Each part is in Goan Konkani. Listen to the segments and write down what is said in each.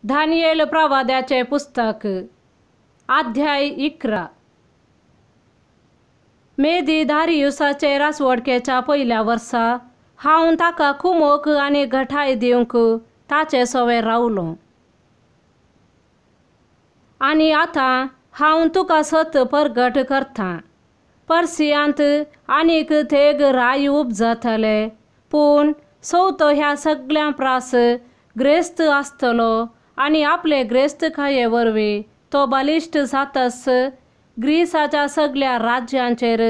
दानियेल प्रवाद्याचें पुस्तक अध्याय 11. मेदी दारियुसाचे राजवडकेच्या पयल्या वर्सा हांव ताका कुमोक आनी घटाय दिवंक ताचे सवे रावलो. आनी आतां हांव तुका सत परगट करता. पर्सियांत आनीक तेग राय उपजतले, पूण चवथो ह्या सगळ्यां प्रास ग्रेस्त आसतलो आनी आपले ग्रेस्तकाये वरवीं तो बलिश्ट जातस ग्रीसाच्या सगळ्या राज्यांचेर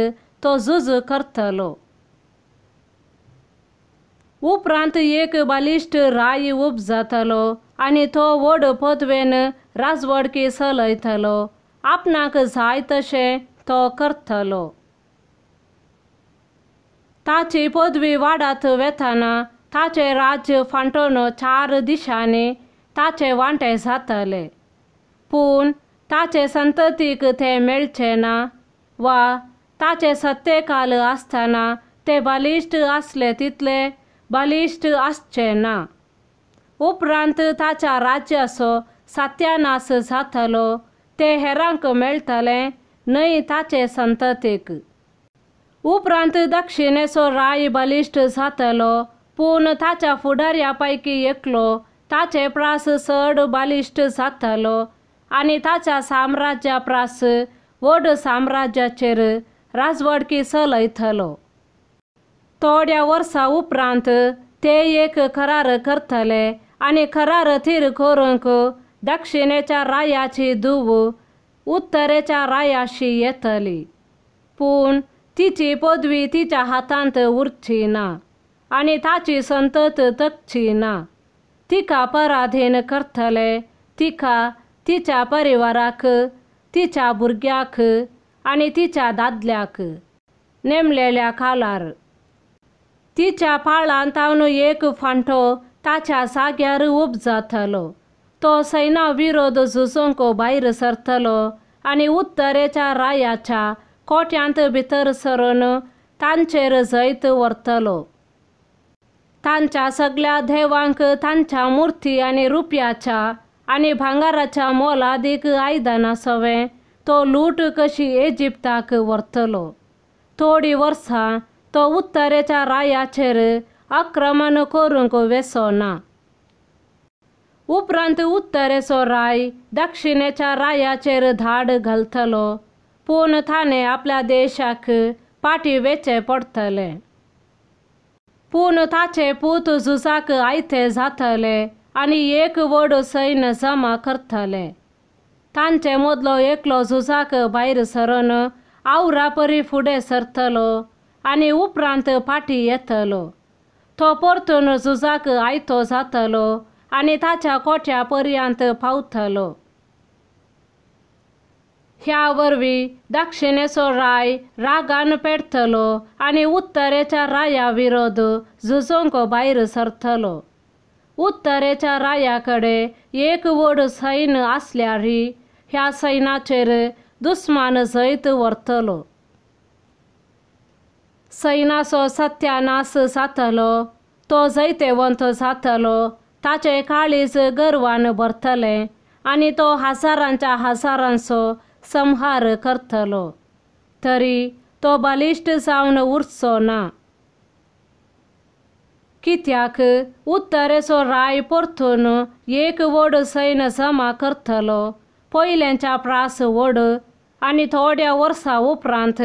तो झूज करतलो. उपरांत एक बलिश्ट राय उपजतलो आनी तो व्हड पदवेन राजवडकी चलयतलो, आपणाक जाय तशें तो करतलो. ताची पदवी वाडत वेतना ताचें राज्य फांटोवन चार दिशांनी ताचे वांटे जातले, पूण ताचे संततीक तें मेळचें ना वा ताचे सत्तेकाल आसतना ते बलिश्ट आसले तितले बलिश्ट आसचे ना. उपरांत ताच्या राज्याचो सत्यानाश जातलो, ते हेरांक मेळटलें न्हय ताचे संततीक. उपरांत दक्षिणेचो राय बलिश्ट जातलो, पूण ताच्या फुडाऱ्या पैकी एकलो ताचे प्रास चड बलिश्ट जातलो आनी ताच्या साम्राज्या प्रास व्हड साम्राज्याचेर राजवडकी चलयतलो. थोड्या वर्सां उपरांत ते एक करार करतले आनी करार थीर करूंक दक्षिणेच्या रायाची धूव उत्तरेच्या रायाशी येतली, पूण तिची पदवी तिच्या हातांत उरची ना आनी ताची संतत तगची ना. तिका पराधीन करतले, तिका तिच्या परिवाराक, तिच्या भुरग्याक आनी तिच्या दादल्याक नेमलेल्या काळार. तिच्या पाळांत एक फांटो ताच्या जाग्यार उपजातलो, तो सैना विरोध झुजूंक भायर सरतलो आनी उत्तरेच्या रायाच्या कोट्यांत भितर सरून तांचेर जैत व्हरतलो. तांच्या सगळ्या देवांक तांच्या मुर्ती आनी रुपयाच्या आनी भांगाराच्या मोलादीक आयदनां सवें तो लूट कशी इजिप्ताक व्हरतलो. थोडीं वर्सां तो उत्तरेच्या रायाचेर आक्रमण करूंक वेसो ना. उपरांत उत्तरेचो राय दक्षिणेच्या रायाचेर धाड घालतलो, पूण ताणें आपल्या देशाक फाटीं वेचें पडटलें. पूण ताचे पूत झुजाक आयते जातले आनी एक व्हड सैन्य जमा करतले. तांचे मदलो एकलो झुजाक भायर सरून आवरा परी फुडें सरतलो आनी उपरांत फाटीं येतलो. तो परतून झुजाक आयतो जातलो आनी ताच्या कोट्या पर्यंत पावतलो. ह्या वरवीं दक्षिणेचो राय रागान पेटतलो आनी उत्तरेच्या राया विरोध झुजूंक भायर सरतलो. उत्तरेच्या राया कडेन एक व्हड सैन्य आसल्यारय ह्या सैन्याचेर दुस्मान जैत व्हरतलो. सैन्याचो सत्यानाश जातलो, तो जैतेवंत जातलो, ताचें काळीज गर्वान भरतलें आनी तो हजारांच्या हजारांचो संहार करतलो, तरी तो बलिश्ट जावन उरचो ना. कित्याक उत्तरेचो राय परतून एक व्हड सैन्य जमा करतलो, पयल्यांच्या प्रास व्हड, आनी थोड्या वर्सां उपरांत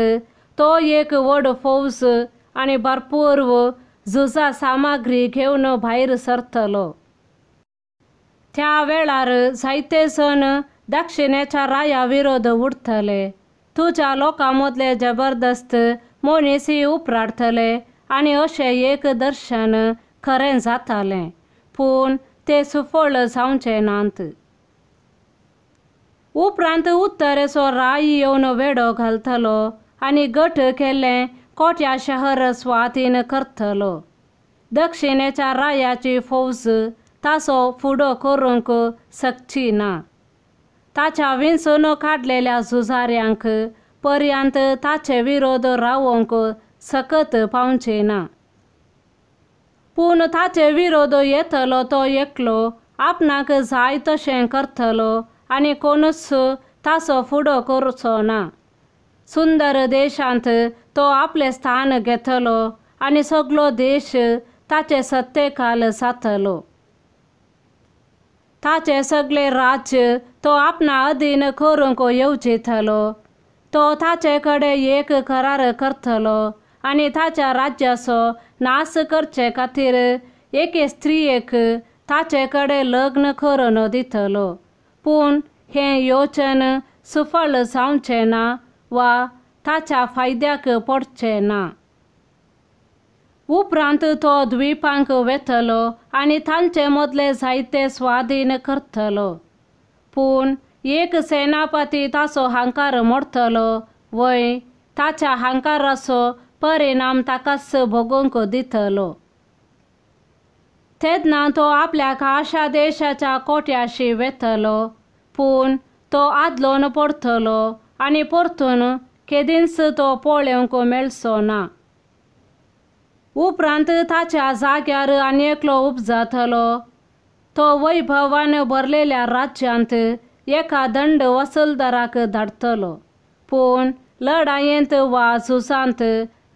तो एक व्हड फौज आनी भरपूर झुजा सामग्री घेवन भायर सरतलो. त्या वेळार जायते जण दक्षिणेच्या राया विरोध उठतले, तुज्या लोकां मदले जबरदस्त मनीसय उपराटतले आनी अशें एक दर्शन खरें जातालें, पूण ते सुफळ जावचे नात. उपरांत उत्तरेचो राय येवन वेडो घालतलो आनी गट केल्लें कोट्या शहर स्वाधीन करतलो. दक्षिणेच्या रायाची फौज ताचो फुडो करूंक शकची ना. ताच्या विंचून काडलेल्या झुजाऱ्यांक पर्यंत ताचे विरोध रावोवंक सकत पावचे ना. पूण ताचे विरोध येतलो तो एकलो आपणाक जाय तशें करतलो आनी कोणूच ताचो फुडो करचो ना. सुंदर देशांत तो आपलें स्थान घेतलो आनी सगलो देश ताचे सत्तेखाल जातलो. ताचे सगळे राज्य तो आपणा अधीन करूंक येवजितलो. तो ताचे कडेन एक करार करतलो आनी ताच्या राज्याचो नाश करचे खातीर एके स्त्रियेक ताचे कडेन लग्न करून दितलो. पूण हें योजन सुफळ जावचें ना वा ताच्या फायद्याक पडचें ना. उपरांत तो द्वीपांक वेतलो आनी तांचे मदले जायते स्वाधीन करतलो. पूण एक सेनापती ताचो हांकार मोडटलो वय ताच्या हांकाराचो परिणाम ताकाच भोगूंक दितलो. तेन्ना तो आपल्या खाशा देशाच्या कोट्याशी वेतलो, पूण तो आदलोन पडटलो आनी परतून केदींच तो पळोवंक मेळचो ना. उपरांत ताच्या जाग्यार आनी एकलो उपजातलो. तो वैभवान भरलेल्या राज्यांत एका दंड वसलदाराक धाडटलो, पूण लडायेंत वा झुजांत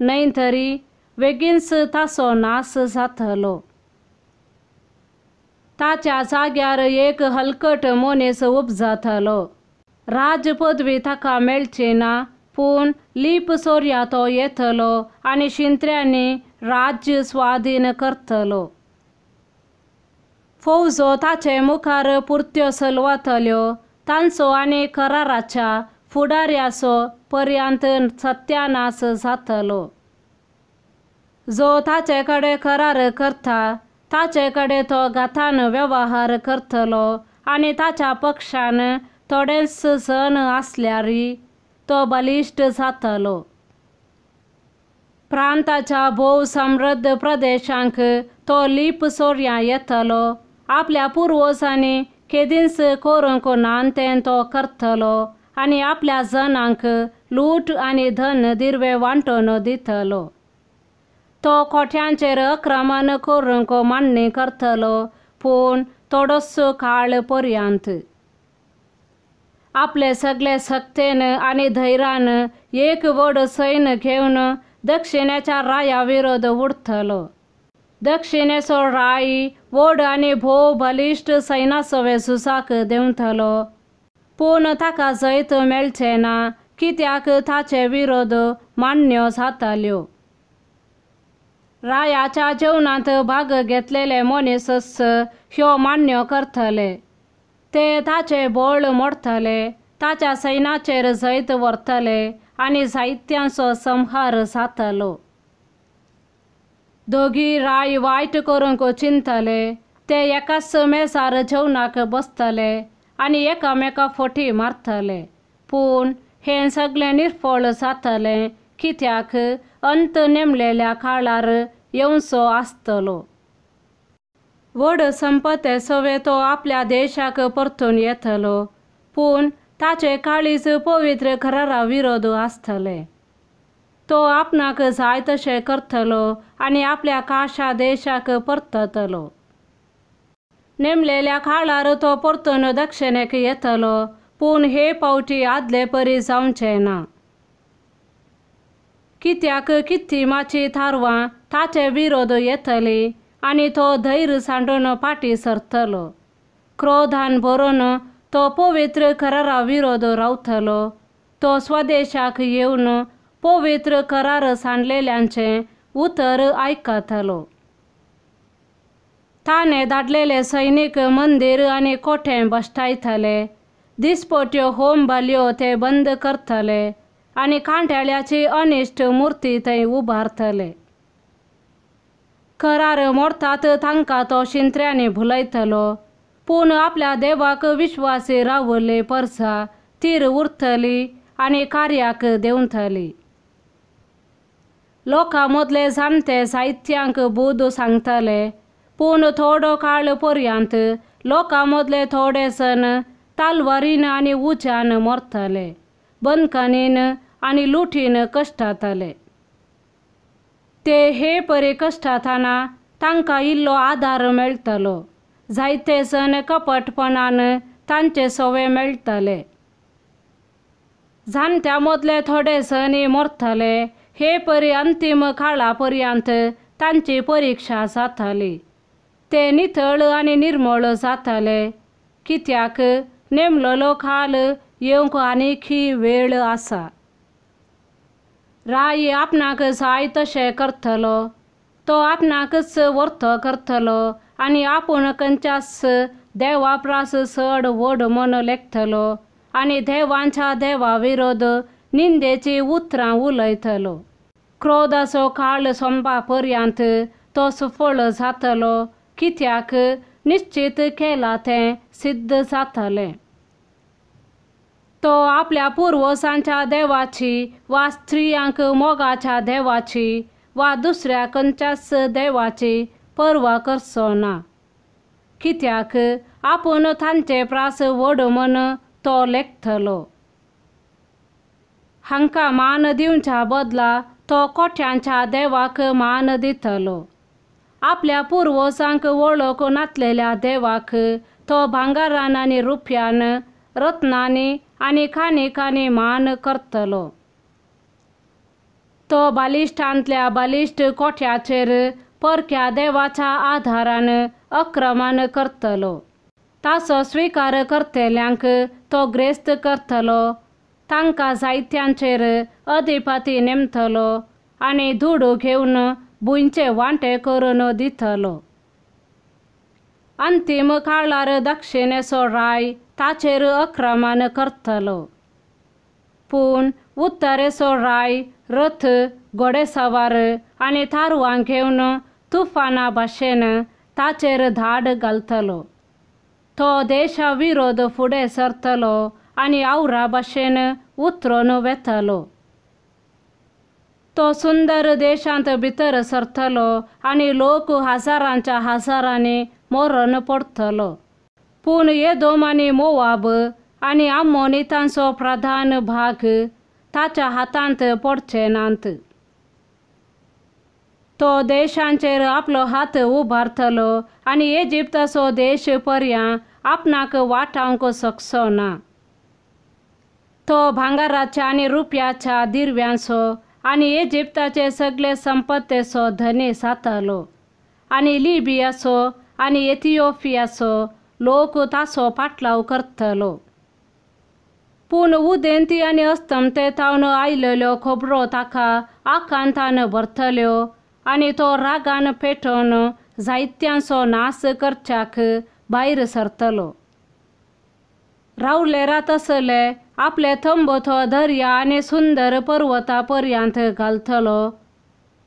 न्हय तरी बेगीनच ताचो नाश जातलो. ताच्या जाग्यार एक हलकट मनीस उपजातलो. राज पदवी ताका मेळची ना, पूण लीप सोर्या तो येतलो आनी शिंत्र्यांनी राज्य स्वाधीन करतलो. फौजो ताचे मुखार पुरत्यो सलवातल्यो. तांचो आनी कराराच्या फुडाऱ्याचो पर्यंत सत्यानाश जातलो. जो ताचे कडेन करार करता ताचे कडेन तो घातान वेव्हार करतलो आनी ताच्या पक्षान थोडेच जण आसल्यारय तो बलिश्ट जातलो. प्रांताच्या भोव समृद्ध प्रदेशांक तो लीप सोर्या येतलो. आपल्या पुर्वजांनी केदींच करूंक ना तें तो करतलो आनी आपल्या जणांक लूट आनी धन दिर्वे वांटून दितलो. तो कोठ्यांचेर आक्रमण करूंक मांडणी करतलो, पूण थोडोसो काळ पर्यंत. आपले सगळे सक्तेन आनी धैर्यान एक व्हड सैन्य घेवन दक्षिणेच्या राया विरोध उडतलो. दक्षिणेचो राय व्हड आनी भोव बलिश्ट सैन्यासवे झुजाक देंवतलो, पूण ताका जैत मेळचें ना, कित्याक ताचे विरोध मान्य जाताल्यो. रायाच्या जेवणांत भाग घेतलेले मनीसच ह्यो मान्य करतले. ते ताचे बळ मोडटले, ताच्या सैन्याचेर जैत व्हरतले आनी जायत्यांचो संहार जातलो. दोगी राय वायट करूंक चिंतले. ते एकाच मेजार जेवणाक बसतले आनी एकामेका फटी मारतले, पूण हें सगळें निर्फळ जातलें, कित्याक अंत नेमलेल्या काळार येवचो आसतलो. व्हड संपत्ते सवे तो आपल्या देशाक परतून येतलो, पूण ताचे काळीज पवित्र करारा विरोध आसतले. तो आपणाक जाय तशें करतलो आनी आपल्या खाशा देशाक परततलो. नेमलेल्या काळार तो परतून दक्षिणेक येतलो, पूण हे पावटी आदले परी जावचें ना, कित्याक कित्तिमाची थारवां ताचे विरोध येतली आनी तो धैर्य सांडून फाटीं सरतलो. क्रोधान भरून तो पवित्र करारा विरोध रावतलो. तो स्वदेशाक येवन पवित्र करार सांडलेल्यांचें उतर आयकतलो. ताणें धाडलेले सैनीक मंदीर आनी कोठें भश्टायतले, दिसपट्यो होम बालयो ते बंद करतले आनी कांट्याळ्याची अनिश्ट मुर्ती थंय उबारतले. करार मोडटात तांकां तो शिंत्र्यांनी भुलयतलो, पूण आपल्या देवाक विश्वासी रावले परसा तीर उरतली आनी कार्याक देंवतली. लोकां मदले जाणटे साहित्यांक बूद सांगतले, पूण थोडो काळ पर्यंत लोकां मदले थोडे जण तालवारीन आनी उज्यान मरतले, बंदखणीन आनी लुटीन कश्टातले. ते हे परी कश्टातना तांकां इल्लो आदार मेळटलो. जायते जण कपटपणान तांचे सवे मेळटले. जाणट्या मदले थोडे जण मरतले. हे परी अंतीम काळा पर्यंत तांची परिक्षा जाताली. ते नितळ आनी निर्मळ जाताले, कित्याक नेमलेलो काळ येवंक आनीकी वेळ आसा. राय आपणाक जाय तशें करतलो. तो आपणाकच व्हरतो करतलो आनी आपूण खंयच्याच देवा प्रास चड व्हड म्हण लेखतलो आनी देवांच्या देवा विरोध निंदेची उतरां उलयतलो. क्रोधाचो काळ सोंपा पर्यंत तो सुफळ जातलो, कित्याक निश्चीत केला तें सिद्ध जातलें. तो आपल्या पुर्वजांच्या देवाची वा स्त्रियांक मोगाच्या देवाची वा दुसऱ्या खंयच्याच देवाची पर्वा करचो ना, कित्याक आपूण तांचे प्रास व्हड म्हण तो लेखतलो. हांकां मान दिवच्या बदला तो कोट्यांच्या देवाक मान दितलो. आपल्या पुर्वजांक वळख नातलेल्या देवाक तो भांगरान आनी रुपयान, रत्नांनी आनी खाणिकांनी मान करतलो. तो बालिश्टांतल्या बालिश्ट कोट्याचेर परक्या देवाच्या आधारान अक्रमण करतलो. ताचो स्विकार करतल्यांक तो ग्रेस्त करतलो. तांकां जायत्यांचेर अधिपती नेमतलो आनी दुडू घेवन भुंयचे वांटे करून दितलो. अंतीम काळार दक्षिणेचो राय ताचेर अक्रमण करतलो. पूण उत्तरेचो राय रथ, घोडेसवार आनी तारवां घेवन तुफाना भाशेन ताचेर धाड घालतलो. तो देशा विरोध फुडें सरतलो आनी आवरा भाशेन उतरून वेतलो. तो सुंदर देशांत भितर सरतलो आनी लोक हजारांच्या हजारांनी मरण पडटलो. पूण येदोम आनी मोवाब आनी आमोनितांचो प्रधान भाग ताच्या हातांत पडचे नात. तो देशांचेर आपलो हात उबारतलो आनी इजिप्ताचो देश पर्यां आपणाक वाटावंक शकचो ना. तो भांगराच्या आनी रुपयाच्या दिरव्यांचो आनी इजिप्ताचे सगळे संपत्तेचो धनी जातलो आनी लिबियाचो आनी एथिओपियाचो लोक ताचो पाटलाव करतलो. पूण उदेंती आनी अस्तमते थावन आयलेल्यो खबरो ताका आकांतान भरतल्यो आनी तो रागान पेटोवन जायत्यांचो नाश करच्याक भायर सरतलो. रावले रात आसले आपले थंब तो दर्या आनी सुंदर पर्वता पर्यंत घालतलो,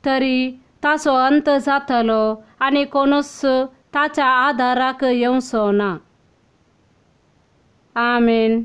तरी ताचो अंत जातलो आनी कोणूच ताच्या आदाराक येवचो ना. आमेन.